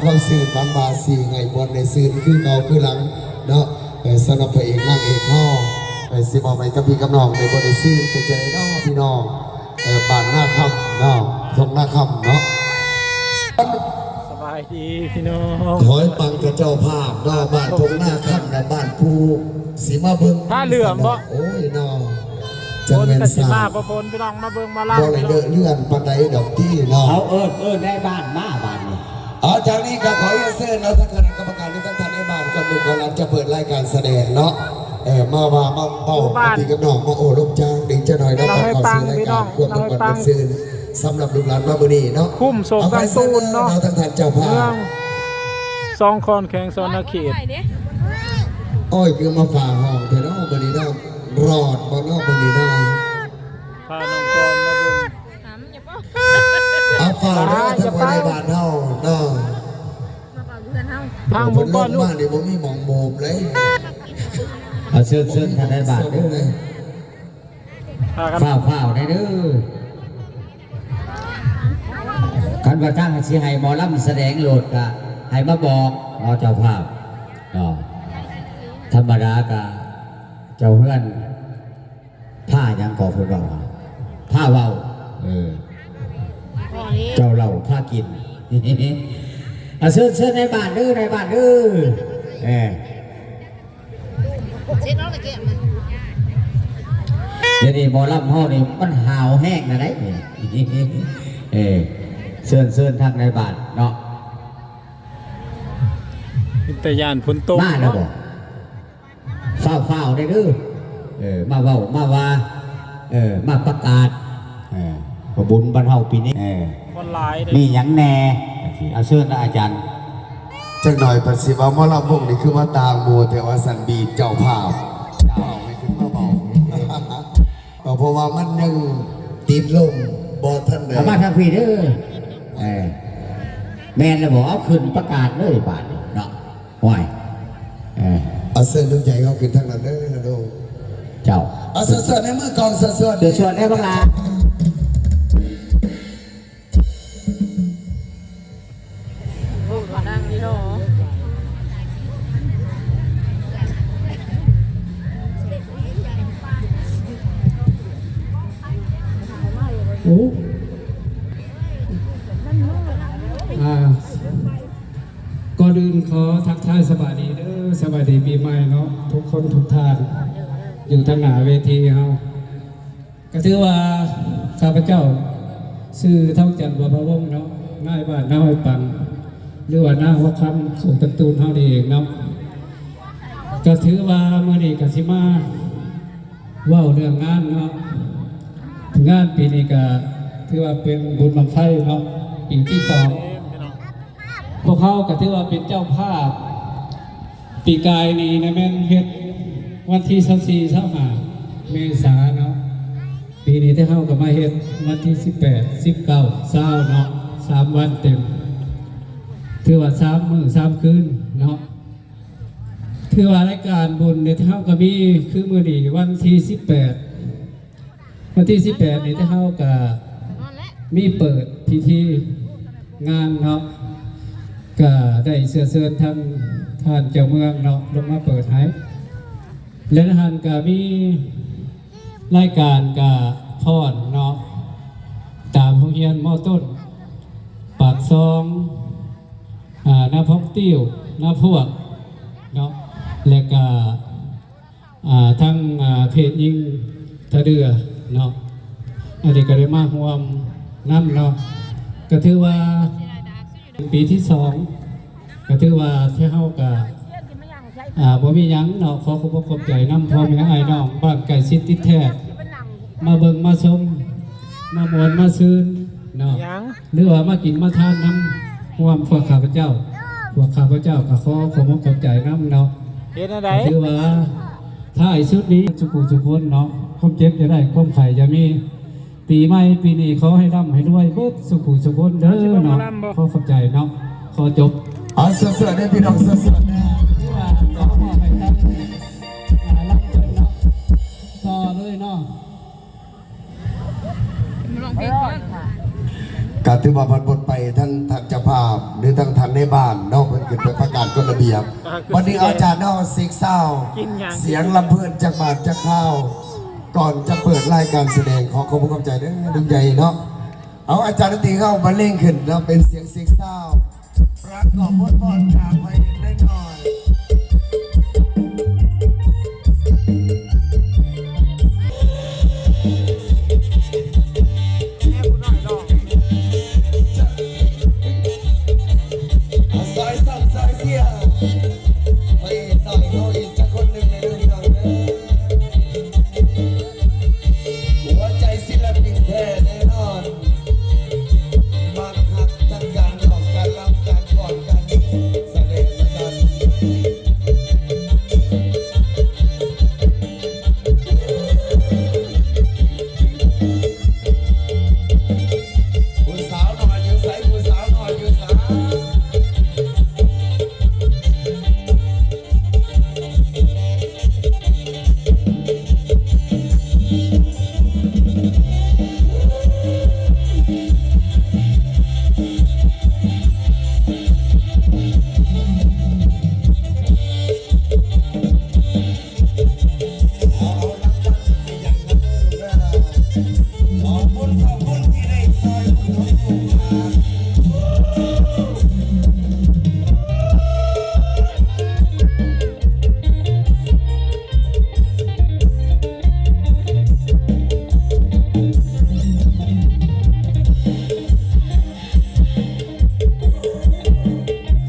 ຄວາມຊື່ນຫວັງວ່າຊິໃຫ້ບ່ອນໄດ້ຊື່ນຄືເກົ່າຄືຫຼັງເນາະ. ເອີ ສຳລັບພະເອກນາງເອກເຮົາ ເອີ ຊິມອບໃຫ້ກັບພີ່ກັບນ້ອງໄດ້ບ່ອນໄດ້ຊື່ນ. ເປັນຈັ່ງໃດເນາະພີ່ນ້ອງ ເອີ ບ້ານນາຄຳເນາະ ທົ່ງນາຄຳເນາະ. ສະບາຍດີພີ່ນ້ອງ ຖອຍປັງກັບເຈົ້າພາບເນາະ ບ້ານທົ່ງນາຄຳ ແລະ ບ້ານຜູ້ຊິມາເບິ່ງ ຜ້າເຫຼືອງບໍ? ໂອ້ຍເນາະ ຈັກແມ່ນ ຝົນກໍຊິມາ ສາ ບໍ່ຝົນ ພີ່ນ້ອງມາເບິ່ງມາລຳ ບໍ່ໄດ້ເດີເລື່ອນປານໃດດອກຕິເນາະ. ເອົາ ເອີ້ນ ເອີ້ນນາຍບ້ານມາບາດນີ້. ເອົາ ຈາກນີ້ກໍຂໍຮຽນເຊີນເນາະ ທາງຄະນະກຳມະການ ຫຼື ທາງທ່ານນາຍບ້ານ ກ່ອນອື່ນກ່ອນຫຼັງຈະເປີດລາຍການສະແດງເນາະ ເອີ ມາວ່າມາເວົ້າກັບພີ່ກັບນ້ອງ ມາໂອ້ລົມຈາງເດັກຈະໜ້ອຍເນາະ ກ່ອນເຂົ້າສູ່ລາຍການ ຄວາມເປັນກ່ອນເຊີນ ສຳລັບລູກຫຼານມາມື້ນີ້ເນາະ. ຄຸ້ມໂສກກຳປູນເນາະ ເອົາ ທາງທ່ານເຈົ້າພາບ ເມືອງສອງຄອນ ແຂວງສະຫວັນນະເຂດ. ໂອ້ຍ ຄືມາຝາຫ້ອງແທ້ເນາະມື້ນີ້ເນາະ ລອດບໍ່ເນາະມື້ນີ້ເນາະ. ພານ້ອງກອນມາເບິ່ງ ເອົາຝາກເດີ ທາງຄົນໃນບ້ານເຮົາເນາະ ທາງບຸນບອນລູກ ມານີ້ບໍ່ມີໝ່ອງໂບບເລີຍ. ເອົາ ເຊີນ ເຊີນທ່ານໃນບ້ານເດີ ພາກັນ ຟ້າວໆ ແດ່ເດີ. ຄັນວ່າທາງຊິໃຫ້ໝໍລຳສະແດງໂລດກະໃຫ້ມາບອກເນາະ ເຈົ້າພາບເນາະ. ທຳມະດາກະເຈົ້າເຮືອນ ພາຫຍັງກໍເພິ່ນເວົ້າ ພາເວົ້າ ເອີ ເຈົ້າເລົ່າພາກິນ. ອາ ເຊີນ ເຊີນນາຍບ້ານເດີ ນາຍບ້ານເດີ. ເອີ ດຽວນີ້ໝໍລຳເຮົານີ້ມັນຫາວແຮງນະໄດ໋. ເອີ ເຊີນ ເຊີນທາງນາຍບ້ານເນາະ. ເປັນຕາຢ້ານຝົນຕົກ ມາແລ້ວບໍ? ຟ້າວໆ ແດ່ເດີ ເອີ ມາເວົ້າມາວ່າ ເອີ ມາປະກາດ ເອີ ວ່າບຸນບ້ານເຮົາປີນີ້ ເອີ ຄົນຫຼາຍເດ້ ມີຫຍັງແດ່ ອາ ເຊີນອາຈານ. ຈັກໜ້ອຍເພິ່ນຊິວ່າໝໍລຳວົງນີ້ຄືວ່າຕ່າງໝູ່ແທ້ວ່າຊັ້ນ ບີບເຈົ້າພາບເວົ້າໃຫ້ຂຶ້ນມາເວົ້າ ກໍເພາະວ່າມັນຍັງຕິດລົມບໍ່ທັນໄດ້ ເອົາມາທາງພີ້ເດີ ເອີ ແມ່ນແລ້ວບໍ່? ເອົາຂຶ້ນປະກາດເລີຍບາດນີ້ເນາະ. ໂອ້ຍ ເອີ ເອົາເຊີນດວງໃຈເຮົາຂຶ້ນທາງນັ້ນເດີນະໂດ. ເຈົ້າ ເອົາສວດໆໃນມືກອງ ສວດໆ ສວດໆແດ່ບັກຫຼ້າ. ໂອ້ ອ່າ ກ່ອນອື່ນຂໍທັກທາຍສະບາຍດີເດີ ສະບາຍດີປີໃໝ່ເນາະ ທຸກຄົນທຸກທ່ານຢູ່ທາງໜ້າເວທີເຮົາ. ກໍຖືວ່າຂ້າພະເຈົ້າຊື່ທອງຈັນ ບົວພະວົງເນາະ ນາຍບ້ານນາຫ້ວຍປັງ ຫຼືວ່ານາຫົວຄຳ ໂສກກຳຕູນເຮົານີ້ເອງເນາະ. ກໍຖືວ່າມື້ນີ້ກໍຊິມາ ເວົ້າເລື່ອງງານເນາະ ງານປີນີ້ກະຖືວ່າເປັນບຸນບັ້ງໄຟເນາະ ປີທີສອງ ພວກເຮົາກະຖືວ່າເປັນເຈົ້າພາບ. ປີກາຍນີ້ນະແມ່ນເຮັດວັນທີຊາວສີ່ ຊາວຫ້າ ເມສາເນາະ ປີນີ້ແຕ່ເຮົາກະມາເຮັດວັນທີສິບແປດ ສິບເກົ້າ ຊາວເນາະ ສາມວັນເຕັມ ຖືວ່າສາມມື້ສາມຄືນເນາະ. ຖືວ່າລາຍການບຸນນີ້ເຮົາກະມີ ຄືມື້ນີ້ວັນທີສິບແປດ ວັນທີສິບແປດນີ້ເຮົາກະມີເປີດພິທີງານເນາະ ກະໄດ້ເຊື້ອເຊີນທາງທ່ານເຈົ້າເມືອງເນາະ ລົງມາເປີດໃຫ້ ແລະຫັ້ນກະມີລາຍການກະຟ້ອນເນາະ ຕາມໂຮງຮຽນ ມໍຕົ້ນ ປາກຊ່ອງ ອາ ນາພອກຕິ້ວ ນາພວກເນາະ ແລະກະ ອາ ທັງ ອາ ເພດຍິງທ່າເດື່ອເນາະ ອັນນີ້ກະໄດ້ມາຮ່ວມນຳເນາະ ກະຖືວ່າເປັນປີທີສອງ ກະຖືວ່າແທ້ເຮົາກະ ອາ ບໍ່ມີຫຍັງເນາະ ຂໍຂອບອົກຂອບໃຈນຳພໍ່ແມ່ອ້າຍນ້ອງບ້ານໃກ້ຊິດຕິດແທດ ມາເບິ່ງມາຊົມ ມາມ່ວນມາຊື່ນເນາະ ຫຍັງ ຫຼືວ່າມາກິນມາທານນຳຮ່ວມພວກຂ້າພະເຈົ້າ ພວກຂ້າພະເຈົ້າກໍຂໍຂອບອົກຂອບໃຈນຳເນາະ ເຮັດແນວໃດ ກໍຖືວ່າທ້າຍສຸດນີ້ ສຸຂູສຸຄົນເນາະ ຄວາມເຈັບຢ່າໄດ້ ຄວາມໄຂ້ຢ່າມີ ປີໃໝ່ປີນີ້ຂໍໃຫ້ລ່ຳໃຫ້ລວຍເບິດສຸຂູສຸຄົນເດີເນາະ ຂໍຂອບໃຈເນາະ ຂໍຈົບ. ເອົາ ສວດໆເດີພີ່ນ້ອງ ສວດໆເດີ ຖືວ່າຈະມອບໃຫ້ກັບ ອ່າ ລຳເພິ່ນເນາະ ຕໍ່ເລີຍເນາະ. ກະຖືວ່າເພິ່ນໝົດໄປ ທັງທ່ານເຈົ້າພາບ ຫຼື ທັງທ່ານ ໃນບ້ານເນາະ ເພິ່ນຂຶ້ນໄປປະກາດກົດລະບຽບ. ບັດນີ້ອາຈານເຮົາເສັກຊາວ ສຽງລຳເພີນຈັກບາດຈັກຄາວ ກ່ອນຈະເປີດລາຍການສະແດງ. ຂໍຂອບຄຸນຂອບໃຈເດີລຸງໃຫຍ່ເນາະ. ເອົາ ອາຈານດົນຕີເຮົາບັນເລງຂຶ້ນເນາະ ເປັນສຽງເສັກຊາວ ປະກອບບົດຟ້ອນຈາກພະເອກນ້ອຍໆ. ເອົາ ຊ່ອຍສ່ອງຊ່ອຍເຊຍ ພະເອກນ້ອຍເຮົາອີກຈັກຄົນໜຶ່ງແດ່ເດີພີ່ນ້ອງເດີ. ຫົວໃຈສິນລະປິນແທ້ແນ່ນອນ ມັກຮັກທັງການຮ້ອງ ການລຳ ການຟ້ອນ ການສະແດງນຳກັນ. ຜູ້ສາວນ້ອຍຢູ່ໃສ? ຜູ້ສາວນ້ອຍຢູ່ໃສ?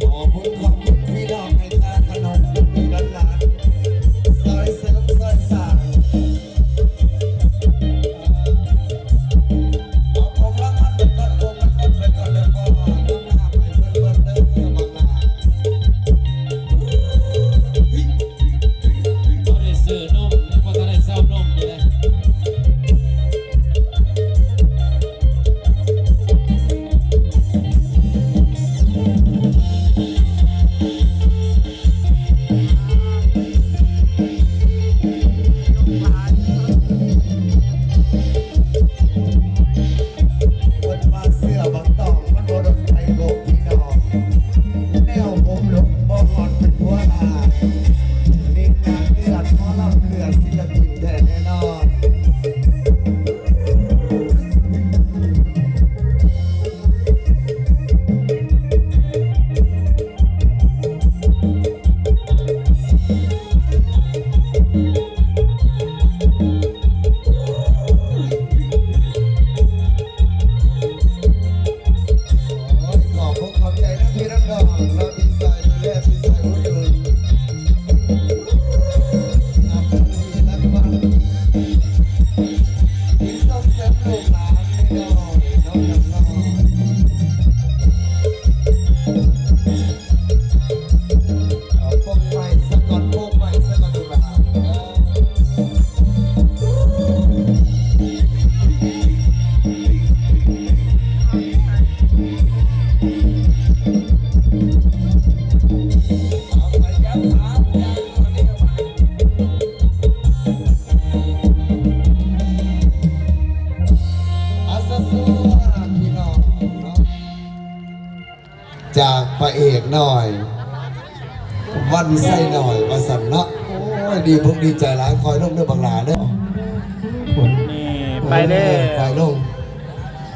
ຂອບຄຸນ ຂອບຄຸນພີ່ນ້ອງໃຫ້ຄ່າຂະໜົມລູກໆຫຼານໆ ຊ່ອຍເສີມຊ່ອຍສ້າງ. ເອົາຂອງລາງວັນໄປກ່ອນ ຂອງລາງວັນໄປກ່ອນ ແລ້ວກໍເອົານ້ຳໃຫ້ເພິ່ນເບິ່ງເດີບັກຫຼ້າ. ບໍ່ໄດ້ຊື້ນົມ ຍັງບໍ່ທັນໄດ້ເຊົານົມຢູ່ເດ້. ເພິ່ນວ່າເສືອບັກຕອງ ມັນບໍ່ດົນໄປໂກກພີ່ນ້ອງ ແນວຜົມລຸກບໍ່ຮອດເປັນຫົວລ້ານ ຫຼິ້ນໜ້າເລືອດ ໝໍລຳເລືອດ ສິນລະປິນແທ້ແນ່ນອນ. ໂອ້ຍ ຂອບອົກຂອບໃຈນຳພີ່ນຳນ້ອງເນາະ ທີ່ຊ່ອຍດູແລ ທີ່ຊ່ອຍອຸດໜູນ ນຳທີ່ນຳວັນ ທີ່ສົ່ງເສີມລູກຫຼານນ້ອຍໆເນາະ ນ້ອງໆ. ເອົາ ປົກໄມ້ສະກ່ອນ ປົກໄມ້ສະກ່ອນລູກຫຼານເດີ. ຈາກພະເອກນ້ອຍ ວັນໄຊນ້ອຍ ວ່າຊັ້ນເນາະ. ໂອ້ຍ ດີອົກດີໃຈຫຼາຍ ຄ່ອຍລົງເດີບັກຫຼ້າເດີ. ນີ້ ໄປແລ້ວ ຄ່ອຍລົງ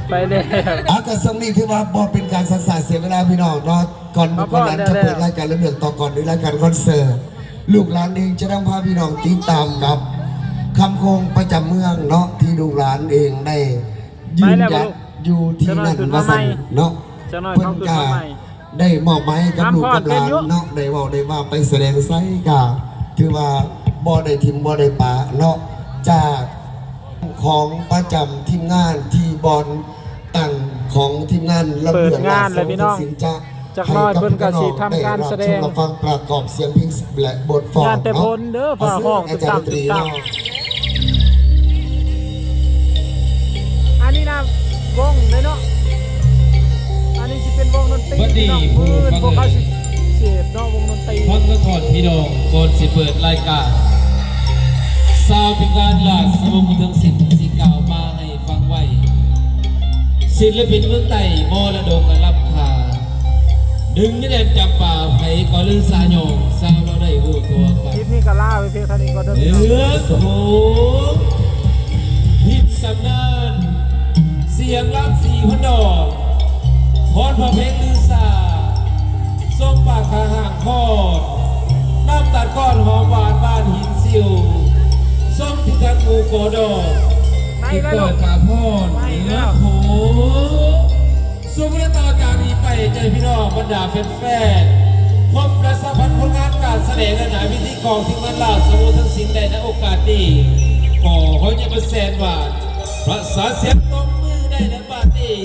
ໄປແລ້ວ. ອາ ກະຊ່ວງນີ້ຖືວ່າບໍ່ເປັນການຊັກຊ້າເສຍເວລາພີ່ນ້ອງເນາະ. ກ່ອນ ມາ ກ່ອນນັ້ນ ຈະເປີດລາຍການລຳເລື່ອງຕໍ່ ກ່ອນ ຫຼື ລາຍການຄອນເສີດ ລູກຫຼານເອງຈະນຳພາພີ່ນ້ອງຕິດຕາມກັບຄຳຄົງປະຈຳເມືອງເນາະ ທີ່ລູກຫຼານເອງໄດ້ຢືນຢັດຢູ່ທີ່ນັ້ນວ່າຊັ້ນເນາະ. ເພິ່ນກະໄດ້ມອບໝາຍໃຫ້ກັບລູກກັບຫຼານເນາະ ໄດ້ເວົ້າໄດ້ວ່າໄປສະແດງໃສ ກະຖືວ່າບໍ່ໄດ້ຖິ້ມບໍ່ໄດ້ປະເນາະ ຈາກຂອງປະຈຳທີມງານ ທີ່ບ່ອນຕັ້ງຂອງທີມງານລຳເລື່ອງລາວ ເປີດງານແລ້ວພີ່ນ້ອງ ເຊິ່ງເພິ່ນສິນຈະ ຈັກໜ້ອຍເພິ່ນກະຊິທຳການສະແດງ ໃຫ້ກັບພີ່ນ້ອງໄດ້ຮັບຊົມຮັບຟັງປະກອບສຽງເພງ ແລະ ບົດຟ້ອນເນາະ. ງານແຕ່ພົນເດີ ຟ້າຮ້ອງຕຶບຕັບຕຶບຕັບ. ອັນນີ້ນະວົງເດ້ເນາະ ອັນນີ້ຊິເປັນວົງດົນຕີ ພີ່ນ້ອງ ມື້ອື່ນພວກເຮົາຊິເສບເນາະ ວົງດົນຕີ. ຟັງສະທ້ອນພີ່ນ້ອງກ່ອນຊິເປີດລາຍການ. ຊາວພິການລາຊະວົງເມືອງສິງ ຊິກ່າວມາໃຫ້ ຟັງໄວ້ ສິນລະປິນເມືອງໃຕ້ ມໍລະດົກອັນລ້ຳຄ່າ ໜຶ່ງໃນແດນຈຳປາ ໃຜກໍລືສາຍອງ ຊາວລາວໄດ້ຮູ້ທົ່ວກັນ ຄລິບນີ້ກໍລາໄວ້ພຽງເທົ່ານີ້ກ່ອນເດີພີ່ນ້ອງ. ເອີ ໂອ້ ຮີດຕຳນານ ສຽງລຳສີພັນດອກ ຟ້ອນພະເພັງລືສາ ຊົມປ່າຄາຫ້າງຄອນ ນ້ຳຕານກ້ອນຫອມຫວານບ້ານຫີນຊິວ ຊົມທິດທັດໝູ່ກໍດອກ ໃນເວລາ ກິນກ້ອຍກາພອນ ໃນເວລາ ໂອ້ ສຸກແລະຕໍ່ຈາກນີ້ໄປ ໃຈພີ່ນ້ອງບັນດາແຟນໆ ພົບແລະສຳຜັດຜົນງານການສະແດງ ແລະ ໜ້າເວທີຂອງທີມງານລາວສະໂມທັງສິ້ນໄດ້ໃນໂອກາດນີ້ ກໍຂໍຍາມມາແຊນຫວານ ປະສານສຽງຕົບມືໄດ້ໃນບາດນີ້